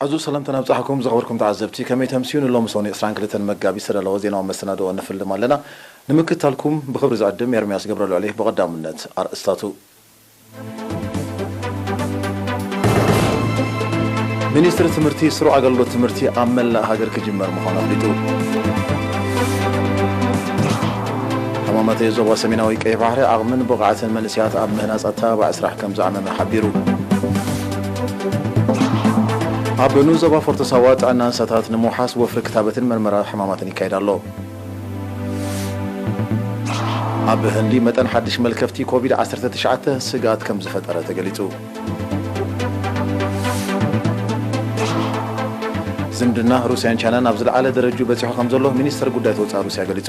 ዕዙዝ ሰላምታና ኣብጻሕኩም ዝኸበርኩም ተዓዘብቲ፣ ከመይ ተምስዩ? ንሎሚ ሰኑይ ዕስራን ክልተን መጋቢት ዝተዳለወ ዜናዊ መሰናድኦ ንፍልም ኣለና። ንምክትታልኩም ብኽብሪ ዝዕድም ኤርምያስ ገብረልዑል እየ። ብቐዳምነት ኣርእስታቱ። ሚኒስትሪ ትምህርቲ ስሩዕ ኣገልግሎት ትምህርቲ ኣብ መላእ ሃገር ክጅመር ምዃኑ ኣፍሊጡ። ሕማማት ዞባ ሰሜናዊ ቀይሕ ባሕሪ ዓቕምን ብቕዓትን መንእሰያት ኣብ ምህናጽ ኣተባባዒ ስራሕ ከም ዝዓመመ ሓቢሩ። ኣብ ንኡስ ዞባ ፎርቶ ሳዋ ጥዕና እንስሳታት ንምውሓስ ወፍሪ ክታበትን መርመራ ሕማማትን ይካየድ ኣሎ። ኣብ ህንዲ መጠን ሓድሽ መልከፍቲ ኮቪድ ዓሰርተ ትሽዓተ ስግኣት ከም ዝፈጠረ ተገሊጹ። ዝምድና ሩስያን ቻይናን ኣብ ዝለዓለ ደረጅኡ በጺሑ ከም ዘሎ ሚኒስተር ጉዳያት ወጻኢ ሩስያ ገሊጹ።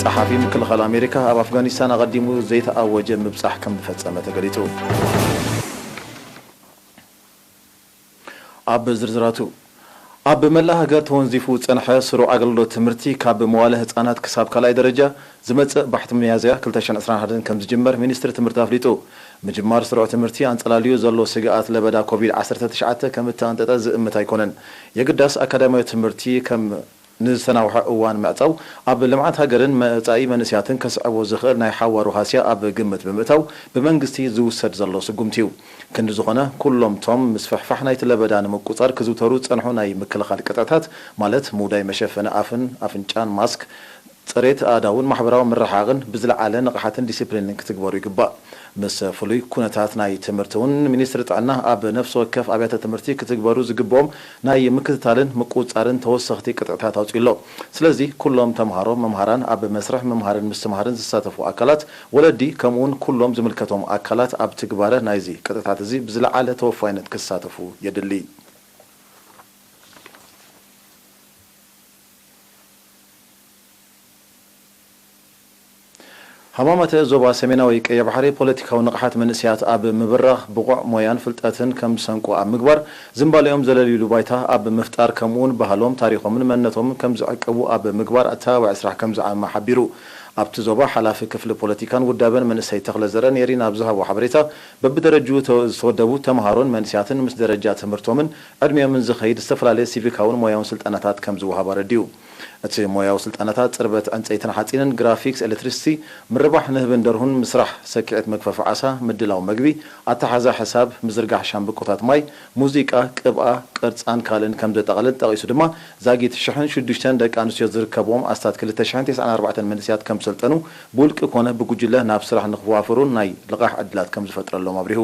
ጸሓፊ ምክልኻል ኣሜሪካ ኣብ ኣፍጋኒስታን ኣቐዲሙ ዘይተኣወጀ ምብጻሕ ከም ዝፈጸመ ተገሊጹ። ኣብ ዝርዝራቱ፣ ኣብ መላእ ሃገር ተወንዚፉ ዝጸንሐ ስሩዕ ኣገልግሎት ትምህርቲ ካብ መዋለ ህጻናት ክሳብ ካልኣይ ደረጃ ዝመጽእ ባሕቲ ሚያዝያ ክልተ ሽሕን ዕስራን ሓደን ከም ዝጅመር ሚኒስትሪ ትምህርቲ ኣፍሊጡ። ምጅማር ስሩዕ ትምህርቲ ኣንጸላልዩ ዘሎ ስግኣት ለበዳ ኮቪድ ዓሰርተ ትሽዓተ ከም እተቐንጠጠ ዝእምት ኣይኮነን። የግዳስ ኣካዳሚያዊ ትምህርቲ ከም ንዝተናውሐ እዋን ምዕጻው ኣብ ልምዓት ሃገርን መጻኢ መንእሰያትን ከስዕቦ ዝኽእል ናይ ሓዋሩ ሃስያ ኣብ ግምት ብምእታው ብመንግስቲ ዝውሰድ ዘሎ ስጉምቲ እዩ። ክንዲ ዝኾነ፣ ኩሎም እቶም ምስፍሕፋሕ ናይቲ ለበዳ ንምቁጻር ክዝውተሩ ዝጸንሑ ናይ ምክልኻል ቅጥዕታት፣ ማለት ምውዳይ መሸፈኒ ኣፍን ኣፍንጫን፣ ማስክ፣ ጽሬት ኣእዳውን ማሕበራዊ ምርሓቕን ብዝለዓለ ንቕሓትን ዲሲፕሊንን ክትግበሩ ይግባእ። ምስ ፍሉይ ኩነታት ናይ ትምህርቲ እውን፣ ሚኒስትሪ ጥዕና ኣብ ነፍሲ ወከፍ ኣብያተ ትምህርቲ ክትግበሩ ዝግብኦም ናይ ምክትታልን ምቁጽጻርን ተወሰኽቲ ቅጥዕታት ኣውጺኡ ኣሎ። ስለዚ፣ ኩሎም ተምሃሮ፣ መምሃራን፣ ኣብ መስርሕ ምምሃርን ምስትምሃርን ዝሳተፉ ኣካላት፣ ወለዲ፣ ከምኡውን ኩሎም ዝምልከቶም ኣካላት ኣብ ትግባረ ናይዚ ቅጥዕታት እዚ ብዝለዓለ ተወፋይነት ክሳተፉ የድሊ። ሃማማተ ዞባ ሰሜናዊ ቀይሕ ባሕሪ ፖለቲካዊ ንቕሓት መንእሰያት ኣብ ምብራኽ፣ ብቑዕ ሞያን ፍልጠትን ከም ዝሰንቁ ኣብ ምግባር፣ ዝንባሌኦም ዘለልዩሉ ባይታ ኣብ ምፍጣር፣ ከምኡውን ባህሎም፣ ታሪኾምን መንነቶምን ከም ዝዕቅቡ ኣብ ምግባር ኣተባባዒ ስራሕ ከም ዝዓመ ሓቢሩ። ኣብቲ ዞባ ሓላፊ ክፍሊ ፖለቲካን ውዳበን መንእሰይ ተኽለ ዘርአንየሪን ኣብ ዝሃቦ ሓበሬታ፣ በብደረጅኡ ተ-፣ ዝተወደቡ ተምሃሮን መንእሰያትን ምስ ደረጃ ትምህርቶምን ዕድሚኦምን ዝኸይድ ዝተፈላለየ ሲቪካውን ሞያውን ስልጠናታት ከም ዝወሃብ ኣረዲኡ። እቲ ሞያዊ ስልጠናታት ጽርበት ዕንጸይትን ሓጺንን፣ ግራፊክስ፣ ኤሌክትሪሲቲ፣ ምርባሕ ንህብን ደርሁን፣ ምስራሕ ሰኪዐት መግፈፊ ዓሳ፣ ምድላው መግቢ፣ ኣተሓዛ ሕሳብ፣ ምዝርጋሕ ሻምብቆታት ማይ፣ ሙዚቃ፣ ቅብኣ፣ ቅርጻን ካልእን ከም ዘጠቓልል ጠቒሱ ድማ፣ ዛጊት ሽሕን ሽዱሽተን ደቂ ኣንስትዮ ዝርከብዎም ኣስታት ክልተ ሽሕን ተስዓን ኣርባዕተን መንእሰያት ከም ዝሰልጠኑ፣ ብውልቂ ኮነ ብጉጅለ ናብ ስራሕ ንክዋፈሩን ናይ ልቓሕ ዕድላት ከም ዝፈጥረሎም ኣብሪሁ።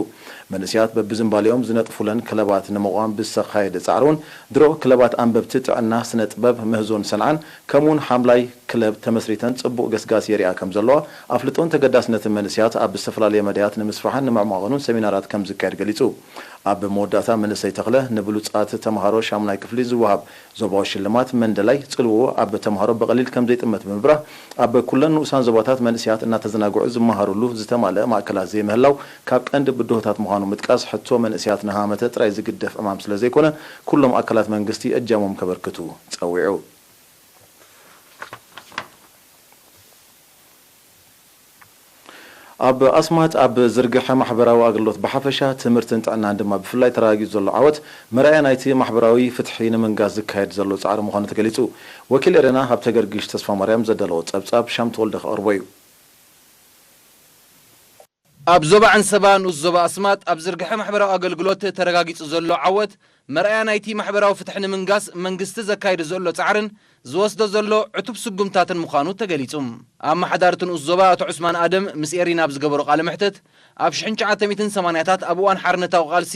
መንእሰያት በብዝንባሌኦም ዝነጥፉለን ክለባት ንምቋም ብዝተኻየደ ጻዕሪ እውን ድሮ ክለባት ኣንበብቲ፣ ጥዕና፣ ስነ ጥበብ፣ ምህዞን ሰንዓን ከምኡውን ሓምላይ ክለብ ተመስሪተን ጽቡቕ ገስጋስ የሪኣ ከም ዘለዋ ኣፍልጦን ተገዳስነትን መንእሰያት ኣብ ዝተፈላለየ መዳያት ንምስፋሕን ንምዕሟቕን እውን ሰሚናራት ከም ዝካየድ ገሊጹ። ኣብ መወዳእታ መንእሰይ ተኽለ ንብሉጻት ተምሃሮ ሻሙናይ ክፍሊ ዝወሃብ ዞባዊ ሽልማት መንደላይ ጽልውኡ ኣብ ተምሃሮ ብቐሊል ከም ዘይጥመት ብምብራህ፣ ኣብ ኩለን ንኡሳን ዞባታት መንእሰያት እናተዘናግዑ ዝመሃሩሉ ዝተማልአ ማእከላት ዘይምህላው ካብ ቀንዲ ብድሆታት ምዃኑ ምጥቃስ፣ ሕቶ መንእሰያት ንሃመተ ጥራይ ዝግደፍ ዕማም ስለ ዘይኮነ፣ ኩሎም ኣካላት መንግስቲ እጃሞም ከበርክቱ ጸዊዑ። ኣብ ኣስማጥ ኣብ ዝርግሐ ማሕበራዊ ኣገልግሎት ብሓፈሻ፣ ትምህርትን ጥዕናን ድማ ብፍላይ ተረጋጊጹ ዘሎ ዓወት መርኣያ ናይቲ ማሕበራዊ ፍትሒ ንምንጋስ ዝካየድ ዘሎ ጻዕሪ ምዃኑ ተገሊጹ። ወኪል ኤረና ሃብተ ገርግሽ ተስፋማርያም ዘዳለዎ ጸብጻብ ሻም ተወልደ ከቕርቦ እዩ። ኣብ ዞባ ዓንሰባ ንኡስ ዞባ ኣስማጥ ኣብ ዝርግሐ ማሕበራዊ ኣገልግሎት ተረጋጊጹ ዘሎ ዓወት መርኣያ ናይቲ ማሕበራዊ ፍትሒ ንምንጋስ መንግስቲ ዘካይዶ ዘሎ ጻዕርን ዝወስዶ ዘሎ ዕቱብ ስጉምታትን ምዃኑ ተገሊጹ። ኣመሓዳሪ እቲ ንኡስ ዞባ ኣቶ ዑስማን ኣደም ምስ ኤሪና ኣብ ዝገበሮ ቃለ መሕትት፣ ኣብ ሽሕን ትሽዓተ ሚእትን ሰማንያታት ኣብ እዋን ሓርነታዊ ቃልሲ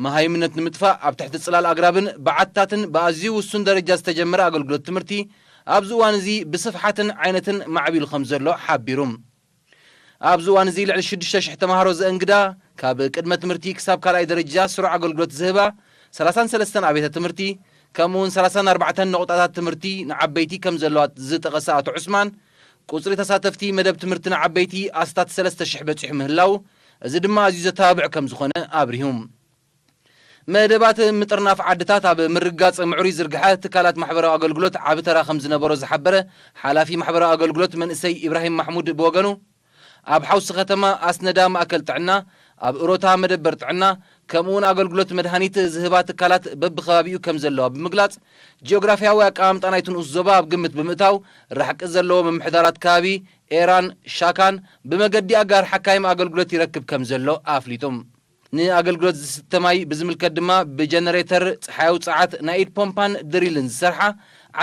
መሃይምነት ንምጥፋእ ኣብ ትሕቲ ጽላል ኣግራብን በዓትታትን ብኣዝዩ ውሱን ደረጃ ዝተጀመረ ኣገልግሎት ትምህርቲ ኣብዚ እዋን እዚ ብስፍሓትን ዓይነትን ማዕቢሉ ከም ዘሎ ሓቢሩ። ኣብዚ እዋን እዚ ልዕሊ ሽዱሽተ ሽሕ ተምሃሮ ዘእንግዳ፣ ካብ ቅድመ ትምህርቲ ክሳብ ካልኣይ ደረጃ ስሩዕ ኣገልግሎት ዝህባ ሰላሳን ሰለስተን ኣብያተ ትምህርቲ፣ ከምኡውን ሰላሳን ኣርባዕተን ነቑጣታት ትምህርቲ ንዓበይቲ ከም ዘለዋ ዝጠቐሰ ኣቶ ዑስማን፣ ቁጽሪ ተሳተፍቲ መደብ ትምህርቲ ንዓበይቲ ኣስታት ሰለስተ ሽሕ በጺሑ ምህላው፣ እዚ ድማ ኣዝዩ ዘተባብዕ ከም ዝኾነ ኣብሪሁ። መደባት ምጥርናፍ ዓድታት ኣብ ምርግጋጽ ምዕሩይ ዝርግሐ ትካላት ማሕበራዊ ኣገልግሎት ዓቢ ተራ ከም ዝነበሮ ዝሓበረ ሓላፊ ማሕበራዊ ኣገልግሎት መንእሰይ ኢብራሂም ማሕሙድ ብወገኑ፣ ኣብ ሓውሲ ከተማ ኣስነዳ ማእከል ጥዕና ኣብ እሮታ መደበር ጥዕና፣ ከምኡውን ኣገልግሎት መድሃኒት ዝህባ ትካላት በብኸባቢኡ ከም ዘለዋ ብምግላጽ፣ ጂኦግራፍያዊ ኣቀማምጣ ናይቲ ንኡስ ዞባ ኣብ ግምት ብምእታው፣ ርሕቂ ዘለዎ ምምሕዳራት ከባቢ ኤራን ሻካን ብመገዲ ኣጋር ሓካይም ኣገልግሎት ይረክብ ከም ዘሎ ኣፍሊጡ። ንኣገልግሎት ዝስተ ማይ ብዝምልከት ድማ፣ ብጀነሬተር ጸሓያዊ ጸዓት፣ ናይ ኢድ ፖምፓን ድሪልን ዝሰርሓ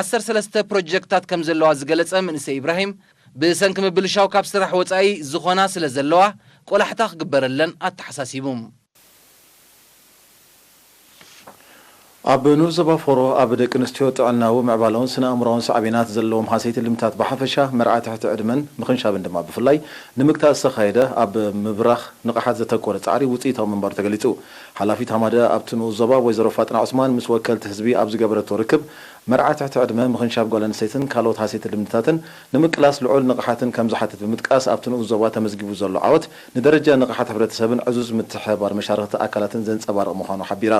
ዓሰርተ ሰለስተ ፕሮጀክትታት ከም ዘለዋ ዝገለጸ መንእሰይ ኢብራሂም፣ ብሰንኪ ምብልሻው ካብ ስራሕ ወጻኢ ዝኾና ስለ ዘለዋ፣ ቆላሕታ ክግበረለን ኣተሓሳሲቡ። ኣብ ንኡስ ዞባ ፎሮ፣ ኣብ ደቂ ኣንስትዮ ጥዕናዊ፣ ምዕባለውን ስነ ኣእምሮኣውን ሳዕቤናት ዘለዎም ሃሰይቲ ልምታት ብሓፈሻ፣ መርዓ ትሕቲ ዕድመን ምኽንሻብን ድማ ብፍላይ ንምግታእ ዝተኻየደ ኣብ ምብራኽ ንቕሓት ዘተኮረ ጻዕሪ ውጽኢታዊ ምንባሩ ተገሊጹ። ሓላፊት ሃማደ ኣብቲ ንኡስ ዞባ ወይዘሮ ፋጥና ዑስማን ምስ ወከልቲ ህዝቢ ኣብ ዝገበረቶ ርክብ፣ መርዓ ትሕቲ ዕድመ፣ ምኽንሻብ ጓል ኣንስተይትን ካልኦት ሃሰይቲ ልምድታትን ንምቅላስ ልዑል ንቕሓትን ከም ዝሓትት ብምጥቃስ፣ ኣብቲ ንኡስ ዞባ ተመዝጊቡ ዘሎ ዓወት ንደረጃ ንቕሓት ሕብረተሰብን ዕዙዝ ምትሕብባር መሻርኽቲ ኣካላትን ዘንጸባርቕ ምዃኑ ሓቢራ።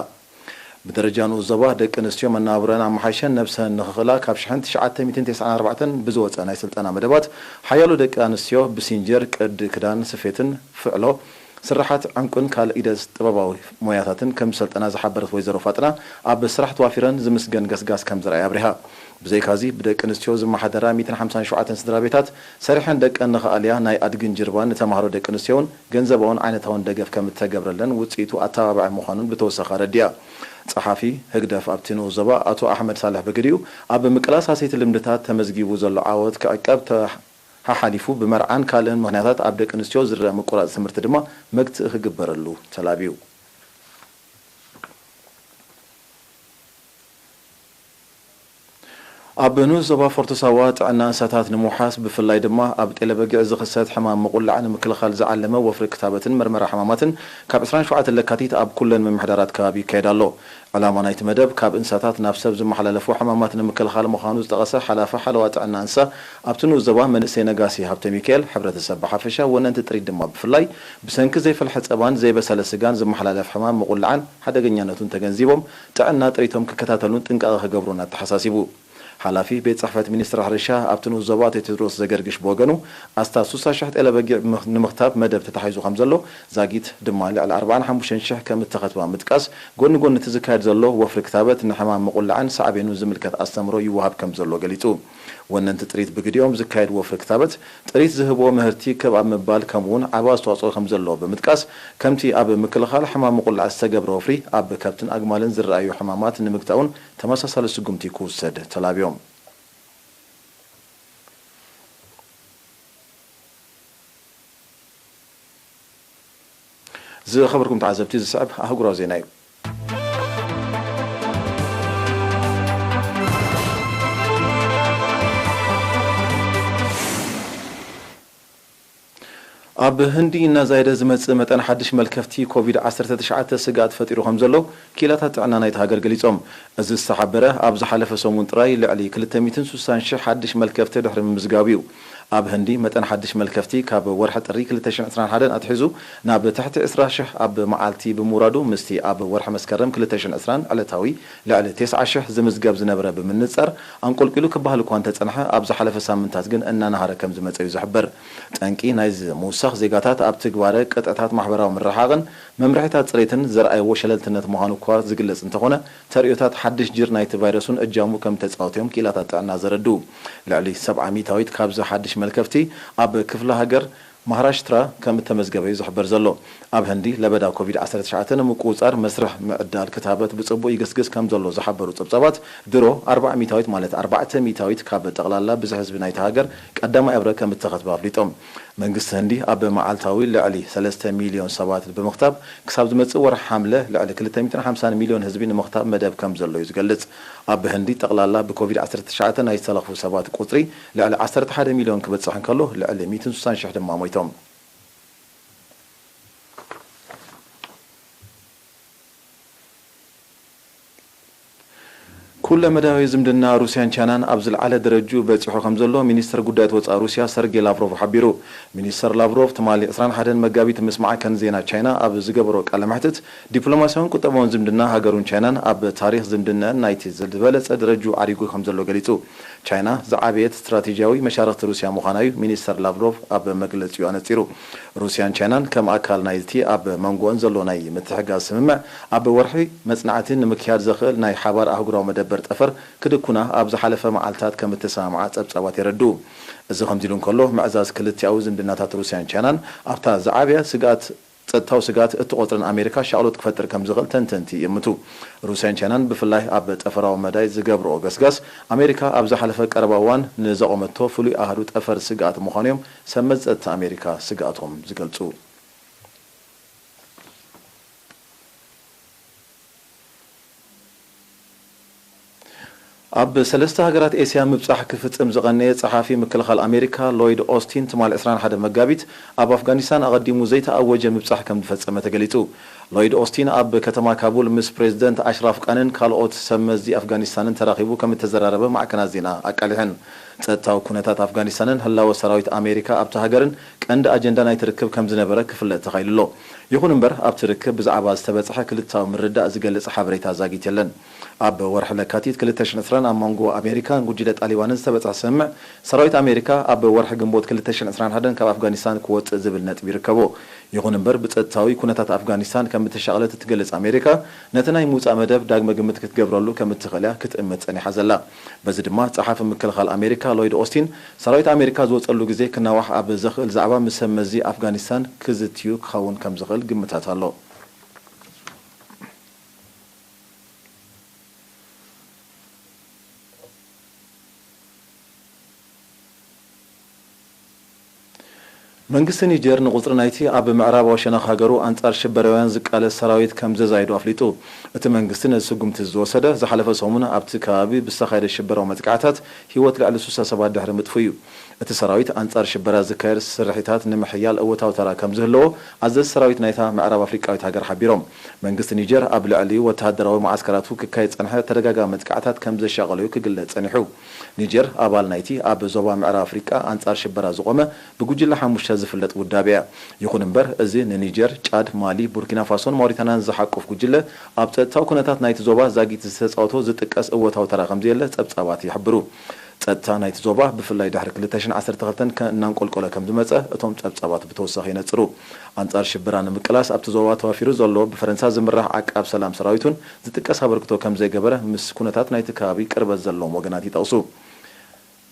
ብደረጃ ንኡስ ዞባ፣ ደቂ ኣንስትዮ መነባብሮኣን ኣመሓይሸን ነብሰን ንኽኽእላ ካብ ሽሕን ትሽዓተ ሚእትን ተስዓን ኣርባዕተን ብዝወጸ ናይ ስልጠና መደባት፣ ሓያሎ ደቂ ኣንስትዮ ብሲንጀር፣ ቅዲ ክዳን ስፌትን ፍዕሎ፣ ስርሓት ዕንቁን ካልእ ኢደ ጥበባዊ ሞያታትን ከም ዝሰልጠና ዝሓበረት ወይዘሮ ፋጥና፣ ኣብ ስራሕ ተዋፊረን ዝምስገን ገስጋስ ከም ዝረኣያ ኣብሪሃ። ብዘይካዚ፣ ብደቂ ኣንስትዮ ዝመሓደራ ሚእትን ሓምሳን ሸውዓተን ስድራ ቤታት፣ ሰሪሐን ደቀን ንኽኣልያ ናይ ኣድግን ጅርባን፣ ንተማሃሮ ደቂ ኣንስትዮ እውን ገንዘባውን ዓይነታውን ደገፍ ከም እተገብረለን ውጽኢቱ ኣተባባዒ ምዃኑን ብተወሳኺ ኣረዲኣ። ጸሓፊ ህግደፍ ኣብቲ ንኡስ ዞባ ኣቶ ኣሕመድ ሳልሕ ብግዲኡ፣ ኣብ ምቅላስ ሃሰይቲ ልምድታት ተመዝጊቡ ዘሎ ዓወት ክዕቀብ፣ ተሓሓሊፉ ብመርዓን ካልእን ምኽንያታት ኣብ ደቂ ኣንስትዮ ዝረኣ ምቁራጽ ትምህርቲ ድማ መግትኢ ክግበረሉ ተላብዩ። ኣብ ንኡስ ዞባ ፎርቶ ሳዋ ጥዕና እንስሳታት ንምውሓስ፣ ብፍላይ ድማ ኣብ ጤለ በጊዕ ዝኽሰት ሕማም ምቑላዕ ንምክልኻል ዝዓለመ ወፍሪ ክታበትን መርመራ ሕማማትን ካብ ዕስራን ሸውዓተን ለካቲት ኣብ ኩለን ምምሕዳራት ከባቢ ይካየድ ኣሎ። ዕላማ ናይቲ መደብ፣ ካብ እንስሳታት ናብ ሰብ ዝመሓላለፉ ሕማማት ንምክልኻል ምዃኑ ዝጠቐሰ ሓላፊ ሓለዋ ጥዕና እንስሳ ኣብቲ ንኡስ ዞባ መንእሰይ ነጋሲ ሃብተ ሚካኤል፣ ሕብረተሰብ ብሓፈሻ፣ ወነንቲ ጥሪት ድማ ብፍላይ፣ ብሰንኪ ዘይፈልሐ ጸባን ዘይበሰለ ስጋን ዝመሓላለፍ ሕማም ምቑላዕን ሓደገኛነቱን ተገንዚቦም፣ ጥዕና ጥሪቶም ክከታተሉን ጥንቃቐ ክገብሩን ኣተሓሳሲቡ። ሓላፊ ቤት ጽሕፈት ሚኒስትሪ ሕርሻ ኣብቲ ንኡስ ዞባ ኣቶ ቴድሮስ ዘገርግሽ ብወገኑ፣ ኣስታት ሱሳ ሽሕ ጤለ በጊዕ ምኽ-፣ ንምኽታብ መደብ ተታሒዙ ከም ዘሎ፣ ዛጊት ድማ ልዕሊ ኣርባዓን ሓሙሽተን ሽሕ ከም እተኸትባ ምጥቃስ፣ ጎኒ ጎኒ እቲ ዝካየድ ዘሎ ወፍሪ ክታበት ንሕማም ምቑላዕን ሳዕቤኑን ዝምልከት ኣስተምህሮ ይወሃብ ከም ዘሎ ገሊጹ። ወነንቲ ጥሪት ብግዲኦም ዝካየድ ወፍሪ ክታበት፣ ጥሪት ዝህቦ ምህርቲ ክብ ኣብ ምባል ከምኡውን ዓቢ ኣስተዋጽኦ ከም ዘለዎ ብምጥቃስ፣ ከምቲ ኣብ ምክልኻል ሕማም ምቑላዕ ዝተገብረ ወፍሪ፣ ኣብ ከብትን ኣግማልን ዝረኣዩ ሕማማት ንምግታኡን ተመሳሳሊ ስጉምቲ ክውሰድ ተላብዮም። ዝኸበርኩም ተዓዘብቲ፣ ዝስዕብ ኣህጉራዊ ዜና እዩ። ኣብ ህንዲ እናዛየደ ዝመጽእ መጠን ሓድሽ መልከፍቲ ኮቪድ ዓሰርተ ትሽዓተ ስግኣት ፈጢሩ ከም ዘሎ ክኢላታት ጥዕና ናይቲ ሃገር ገሊጾም። እዚ ዝተሓበረ፣ ኣብ ዝሓለፈ ሰሙን ጥራይ ልዕሊ ክልተ ሚእትን ሱሳን ሽሕ ሓድሽ መልከፍቲ ድሕሪ ምምዝጋቡ እዩ። ኣብ ህንዲ፣ መጠን ሓድሽ መልከፍቲ ካብ ወርሒ ጥሪ ክልተ ሽሕን ዕስራን ሓደን ኣትሒዙ ናብ ትሕቲ ዕስራ ሽሕ ኣብ መዓልቲ ብምውራዱ፣ ምስቲ ኣብ ወርሒ መስከረም ክልተ ሽሕን ዕስራን ዕለታዊ ልዕሊ ተስዓ ሽሕ ዝምዝገብ ዝነበረ ብምንጻር፣ ኣንቆልቂሉ ክበሃል እኳ እንተጸንሐ፣ ኣብ ዝሓለፈ ሳምንታት ግን እናናሃረ ከም ዝመጸ እዩ ዝሕበር። ጠንቂ ናይዚ ምውሳኽ ዜጋታት ኣብ ትግባረ ቅጥዕታት ማሕበራዊ ምርሕሓቕን መምርሒታት ጽሬትን ዘርኣይዎ ሸለልትነት ምዃኑ እኳ ዝግለጽ እንተኾነ፣ ተርእዮታት ሓድሽ ጅር ናይቲ ቫይረስ እውን እጃሙ ከም እተጻወተ እዮም ክኢላታት ጥዕና ዘረድኡ። ልዕሊ ሰብዓ ሚእታዊት ካብዚ ሓድሽ መልከፍቲ ኣብ ክፍለ ሃገር ማሃራሽትራ ከም እተመዝገበ እዩ ዝሕበር ዘሎ። ኣብ ህንዲ ለበዳ ኮቪድ ዓሰርተ ትሽዓተ ንምቁጽጻር መስርሕ ምዕዳል ክታበት ብጽቡቕ ይግስግስ ከም ዘሎ ዝሓበሩ ጸብጻባት፣ ድሮ ኣርባዓ ሚእታዊት፣ ማለት ኣርባዕተ ሚእታዊት ካብ ጠቕላላ ብዝሒ ህዝቢ ናይቲ ሃገር ቀዳማይ እብረ ከም እተኸትበ ኣፍሊጦም። መንግስቲ ህንዲ ኣብ መዓልታዊ ልዕሊ ሰለስተ ሚልዮን ሰባት ብምኽታብ፣ ክሳብ ዝመጽእ ወርሒ ሓምለ ልዕሊ ክልተ ሚእትን ሓምሳን ሚልዮን ህዝቢ ንምኽታብ መደብ ከም ዘሎ እዩ ዝገልጽ። ኣብ ህንዲ ጠቕላላ ብኮቪድ ዓሰርተ ትሽዓተ ናይ ዝተለኽፉ ሰባት ቁጽሪ ልዕሊ ዓሰርተ ሓደ ሚልዮን ክበጽሕ እንከሎ፣ ልዕሊ ሚእትን ሱሳን ሽሕ ድማ ሞይቶም። ኩለ መዳያዊ ዝምድና ሩስያን ቻይናን ኣብ ዝለዓለ ደረጅኡ በጺሑ ከም ዘሎ ሚኒስተር ጉዳያት ወጻኢ ሩስያ ሰርጌ ላቭሮቭ ሓቢሩ። ሚኒስተር ላቭሮቭ ትማሊ ዕስራን ሓደን መጋቢት ምስ ማዕከን ዜና ቻይና ኣብ ዝገበሮ ቃለ መሕትት፣ ዲፕሎማስያውን ቁጠባውን ዝምድና ሃገሩን ቻይናን ኣብ ታሪኽ ዝምድነአን ናይቲ ዝበለጸ ደረጅኡ ዓሪጉ ከም ዘሎ ገሊጹ። ቻይና ዝዓበየት ስትራቴጂያዊ መሻርኽቲ ሩስያ ምዃና እዩ ሚኒስተር ላቭሮቭ ኣብ መግለጺኡ ኣነጺሩ። ሩስያን ቻይናን ከም ኣካል ናይቲ ኣብ መንጎኦን ዘሎ ናይ ምትሕግጋዝ ስምምዕ፣ ኣብ ወርሒ መጽናዕቲ ንምክያድ ዘኽእል ናይ ሓባር ኣህጉራዊ መደበር ጠፈር ክድኩና ኣብ ዝሓለፈ መዓልታት ከም እተሰማምዓ ጸብጻባት የረድኡ። እዚ ከምዚ ኢሉ እንከሎ፣ ምዕዛዝ ክልቲኣዊ ዝምድናታት ሩስያን ቻይናን ኣብታ ዝዓበያ ስግኣት ጸጥታዊ ስግኣት እትቖጽረን ኣሜሪካ ሻቕሎት ክፈጥር ከም ዝኽእል ተንተንቲ ይእምቱ። ሩስያን ቻይናን ብፍላይ ኣብ ጠፈራዊ መዳይ ዝገብርኦ ገስጋስ፣ ኣሜሪካ ኣብ ዝሓለፈ ቀረባ እዋን ንዘቖመቶ ፍሉይ ኣሃዱ ጠፈር ስግኣት ምዃኑ እዮም ሰመዚ ጸጥታ ኣሜሪካ ስግኣቶም ዝገልጹ። ኣብ ሰለስተ ሃገራት ኤስያ ምብጻሕ ክፍጽም ዝቐነየ ጸሓፊ ምክልኻል ኣሜሪካ ሎይድ ኦስቲን ትማሊ ዕስራን ሓደን መጋቢት ኣብ ኣፍጋኒስታን ኣቐዲሙ ዘይተኣወጀ ምብጻሕ ከም ዝፈጸመ ተገሊጹ። ሎይድ ኦስቲን ኣብ ከተማ ካቡል ምስ ፕሬዝደንት ኣሽራፍ ቃንን ካልኦት ሰብ መዚ ኣፍጋኒስታንን ተራኺቡ ከም እተዘራረበ ማዕከናት ዜና ኣቃሊሐን። ጸጥታዊ ኩነታት ኣፍጋኒስታንን ህላወ ሰራዊት ኣሜሪካ ኣብታ ሃገርን ቀንዲ ኣጀንዳ ናይቲ ርክብ ከም ዝነበረ ክፍለጥ ተኻኢሉ ኣሎ። ይኹን እምበር፣ ኣብቲ ርክብ ብዛዕባ ዝተበጽሐ ክልተኣዊ ምርዳእ ዝገልጽ ሓበሬታ ዛጊት የለን። ኣብ ወርሒ ለካቲት ክልተ ሽሕን ዕስራን ኣብ መንጎ ኣሜሪካን ጉጅለ ጣሊባንን ዝተበጽሐ ስምምዕ፣ ሰራዊት ኣሜሪካ ኣብ ወርሒ ግንቦት ክልተ ሽሕን ዕስራን ሓደን ካብ ኣፍጋኒስታን ክወጽእ ዝብል ነጥቢ ይርከቦ። ይኹን እምበር፣ ብጸጥታዊ ኩነታት ኣፍጋኒስታን ከም እተሻቐለት እትገልጽ ኣሜሪካ፣ ነቲ ናይ ምውጻእ መደብ ዳግመ ግምት ክትገብረሉ ከም እትኽእል እያ ክትእምት ጸኒሓ ዘላ። በዚ ድማ፣ ጸሓፊ ምክልኻል ኣሜሪካ ሎይድ ኦስቲን፣ ሰራዊት ኣሜሪካ ዝወጸሉ ግዜ ክናዋሕ ኣብ ዘኽእል ዛዕባ ምስ ሰብ መዚ ኣፍጋኒስታን ክዝትዩ ክኸውን ከም ዝኽእል ግምታት ኣሎ። መንግስቲ ኒጀር ንቁጽሪ ናይቲ ኣብ ምዕራባዊ ሸነኽ ሃገሩ ኣንጻር ሽበራውያን ዝቃለስ ሰራዊት ከም ዘዛይዶ ኣፍሊጡ። እቲ መንግስቲ ነዚ ስጉምቲ ዝወሰደ ዝሓለፈ ሰሙን ኣብቲ ከባቢ ብዝተኻየደ ሽበራዊ መጥቃዕታት ህይወት ልዕሊ ሱሳ ሰባት ድሕሪ ምጥፉ እዩ። እቲ ሰራዊት ኣንጻር ሽበራ ዝካየድ ስርሒታት ንምሕያል እወታዊ ተራ ከም ዝህለዎ ኣዘዝቲ ሰራዊት ናይታ ምዕራብ ኣፍሪቃዊት ሃገር ሓቢሮም። መንግስቲ ኒጀር ኣብ ልዕሊ ወተሃደራዊ መዓስከራቱ ክካየድ ዝጸንሐ ተደጋጋሚ መጥቃዕታት ከም ዘሻቐሎ እዩ ክግለጽ ጸኒሑ። ኒጀር ኣባል ናይቲ ኣብ ዞባ ምዕራብ ኣፍሪቃ ኣንጻር ሽበራ ዝቖመ ብጉጅለ ሓሙሽተ ዝፍለጥ ውዳበ እያ። ይኹን እምበር፣ እዚ ንኒጀር፣ ጫድ፣ ማሊ፣ ቡርኪና ፋሶን ማውሪታንያን ዝሓቁፍ ጉጅለ ኣብ ጸጥታዊ ኩነታት ናይቲ ዞባ ዛጊት ዝተጻወቶ ዝጥቀስ እወታዊ ተራ ከም ዘየለ ጸብጻባት ይሕብሩ። ጸጥታ ናይቲ ዞባ ብፍላይ ድሕሪ ክልተ ሽሕን ዓሰርተ ክልተን ከ-፣ እናንቆልቆለ ከም ዝመጸ እቶም ጸብጻባት ብተወሳኺ ይነጽሩ። ኣንጻር ሽበራ ንምቅላስ ኣብቲ ዞባ ተዋፊሩ ዘሎ ብፈረንሳ ዝምራሕ ዓቃብ ሰላም ሰራዊት እውን ዝጥቀስ ኣበርክቶ ከም ዘይገበረ ምስ ኩነታት ናይቲ ከባቢ ቅርበት ዘለዎም ወገናት ይጠቕሱ።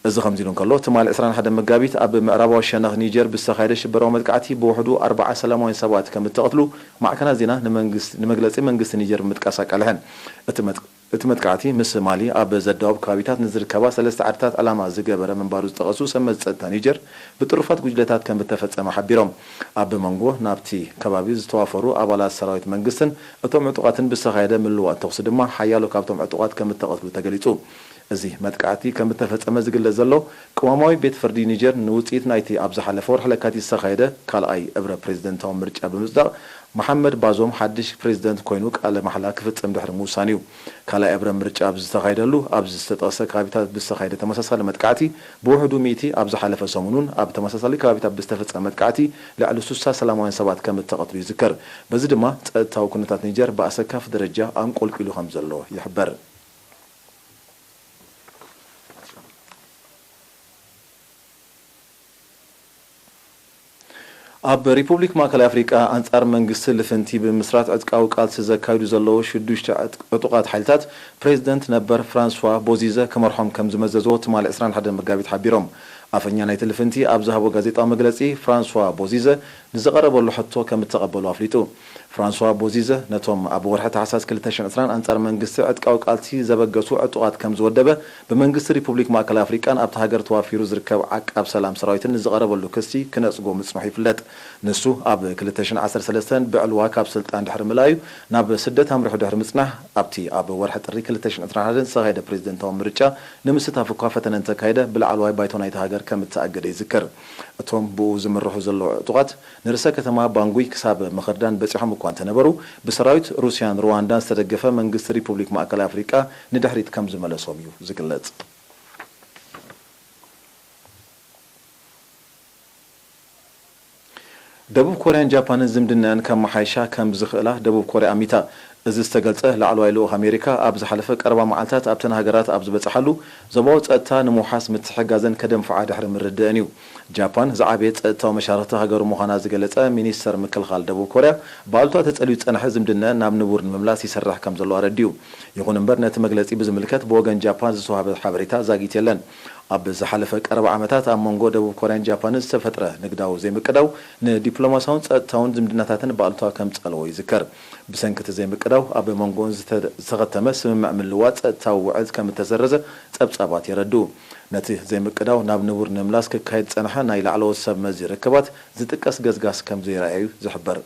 እዚ ከምዚ ኢሉ እንከሎ፣ ትማሊ ዕስራን ሓደን መጋቢት ኣብ ምዕራባዊ ሸነኽ ኒጀር ብዝተኻየደ ሽበራዊ መጥቃዕቲ ብውሕዱ ኣርብዓ ሰላማውያን ሰባት ከም እተቐትሉ ማዕከናት ዜና ንመንግስቲ፣ ንመግለጺ መንግስቲ ኒጀር ብምጥቃስ ኣቃልሐን። እቲ መጥ-፣ እቲ መጥቃዕቲ ምስ ማሊ ኣብ ዘዳውብ ከባቢታት ንዝርከባ ሰለስተ ዓድታት ዕላማ ዝገበረ ምንባሩ ዝጠቐሱ ሰብ መዚ ጸጥታ ኒጀር፣ ብጥሩፋት ጉጅለታት ከም እተፈጸመ ሓቢሮም። ኣብ መንጎ ናብቲ ከባቢ ዝተዋፈሩ ኣባላት ሰራዊት መንግስትን እቶም ዕጡቓትን ብዝተኻየደ ምልውዋጥ ተኹሲ ድማ ሓያሎ ካብቶም ዕጡቓት ከም እተቐትሉ ተገሊጹ። እዚ መጥቃዕቲ ከም እተፈጸመ ዝግለጽ ዘሎ ቅዋማዊ ቤት ፍርዲ ኒጀር ንውጽኢት ናይቲ ኣብ ዝሓለፈ ወርሒ ለካቲት ዝተኻየደ ካልኣይ እብረ ፕሬዝደንታዊ ምርጫ ብምጽዳቕ፣ መሓመድ ባዞም ሓድሽ ፕሬዝደንት ኮይኑ ቃለ ማሕላ ክፍጽም ድሕሪ ምውሳኑ እዩ። ካልኣይ እብረ ምርጫ ኣብ ዝተኻየደሉ፣ ኣብዚ ዝተጠቕሰ ከባቢታት ብዝተኻየደ ተመሳሳሊ መጥቃዕቲ ብውሕዱ ሚእቲ፣ ኣብ ዝሓለፈ ሰሙን እውን ኣብ ተመሳሳሊ ከባቢታት ብዝተፈጸመ መጥቃዕቲ ልዕሊ ሱሳ ሰላማውያን ሰባት ከም እተቐትሉ ይዝከር። በዚ ድማ ጸጥታዊ ኩነታት ኒጀር ብኣሰካፊ ደረጃ ኣንቆልቂሉ ከም ዘሎ ይሕበር። ኣብ ሪፑብሊክ ማእከላይ ኣፍሪቃ ኣንጻር መንግስቲ ልፍንቲ ብምስራት ዕጥቃዊ ቃልሲ ዘካይዱ ዘለዉ ሽዱሽተ ዕጥ-፣ ዕጡቓት ሓይልታት ፕሬዚደንት ነበር ፍራንስዋ ቦዚዘ ክመርሖም ከም ዝመዘዝዎ ትማሊ ዕስራን ሓደን መጋቢት ሓቢሮም። ኣፈኛ ናይቲ ልፍንቲ ኣብ ዝሃቦ ጋዜጣዊ መግለጺ፣ ፍራንስዋ ቦዚዘ ንዝቐረበሉ ሕቶ ከም እተቐበሎ ኣፍሊጡ። ፍራንስዋ ቦዚዘ ነቶም ኣብ ወርሒ ታሕሳስ ክልተ ሽሕን ዕስራን ኣንጻር መንግስቲ ዕጥቃዊ ቃልሲ ዘበገሱ ዕጡቓት ከም ዝወደበ ብመንግስቲ ሪፑብሊክ ማእከላይ ኣፍሪቃን ኣብታ ሃገር ተዋፊሩ ዝርከብ ዓቃብ ሰላም ሰራዊትን ንዝቐረበሉ ክሲ ክነጽጎ ምጽንሑ ይፍለጥ። ንሱ ኣብ ክልተ ሽሕን ዓሰርተ ሰለስተን ብዕልዋ ካብ ስልጣን ድሕሪ ምልኣዩ ናብ ስደት ኣምሪሑ ድሕሪ ምጽናሕ፣ ኣብቲ ኣብ ወርሒ ጥሪ ክልተ ሽሕን ዕስራን ሓደን ዝተኻየደ ፕሬዚደንታዊ ምርጫ ንምስታፍ እኳ ፈተነ እንተካየደ ብላዕለዋይ ባይቶ ናይታ ሃገር ከም እተኣገደ ይዝከር። እቶም ብኡ ዝምርሑ ዘለዉ ዕጡቓት ንርእሰ ከተማ ባንጉይ ክሳብ ምኽርዳን በጺሖም እኳ እንተነበሩ፣ ብሰራዊት ሩስያን ሩዋንዳን ዝተደገፈ መንግስቲ ሪፑብሊክ ማእከላይ ኣፍሪቃ ንድሕሪት ከም ዝመለሶም እዩ ዝግለጽ። ደቡብ ኮርያን ጃፓንን ዝምድናኣን ከመሓይሻ ከም ዝኽእላ ደቡብ ኮርያ ኣሚታ። እዚ ዝተገልጸ ላዕለዋይ ልኡኽ ኣሜሪካ፣ ኣብ ዝሓለፈ ቀረባ መዓልታት ኣብተን ሃገራት ኣብ ዝበጽሓሉ፣ ዞባዊ ጸጥታ ንምውሓስ ምትሕግጋዘን ከደንፍዓ ድሕሪ ምርድእን እዩ። ጃፓን ዝዓበየ ጸጥታዊ መሻርኽቲ ሃገሩ ምዃና ዝገለጸ ሚኒስተር ምክልኻል ደቡብ ኮርያ፣ ብኣሉታ ተጸልዩ ዝጸንሐ ዝምድና ናብ ንቡር ንምምላስ ይሰርሕ ከም ዘሎ ኣረዲኡ። ይኹን እምበር፣ ነቲ መግለጺ ብዝምልከት ብወገን ጃፓን ዝተዋህበ ሓበሬታ ዛጊት የለን። ኣብ ዝሓለፈ ቀረባ ዓመታት ኣብ መንጎ ደቡብ ኮርያን ጃፓንን ዝተፈጥረ ንግዳዊ ዘይምቅዳው ንዲፕሎማስያውን ጸጥታውን ዝምድናታተን ብኣሉታ ከም ጸለዎ ይዝከር። ብሰንኪ እቲ ዘይምቅዳው ኣብ መንጎን ዝተ-፣ ዝተኸተመ ስምምዕ ምልዋጥ ጸጥታዊ ውዕል ከም እተሰረዘ ጸብጻባት የረድኡ። ነቲ ዘይምቅዳው ናብ ንቡር ንምምላስ ክካየድ ዝጸንሐ ናይ ላዕለዎት ሰብ መዚ ርክባት ዝጥቀስ ገስጋስ ከም ዘይረኣዩ ዝሕበር።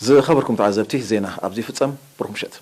ዝኸበርኩም ተዓዘብቲ፣ ዜና ኣብዚ ይፍጸም። ብሩኽ ምሸት።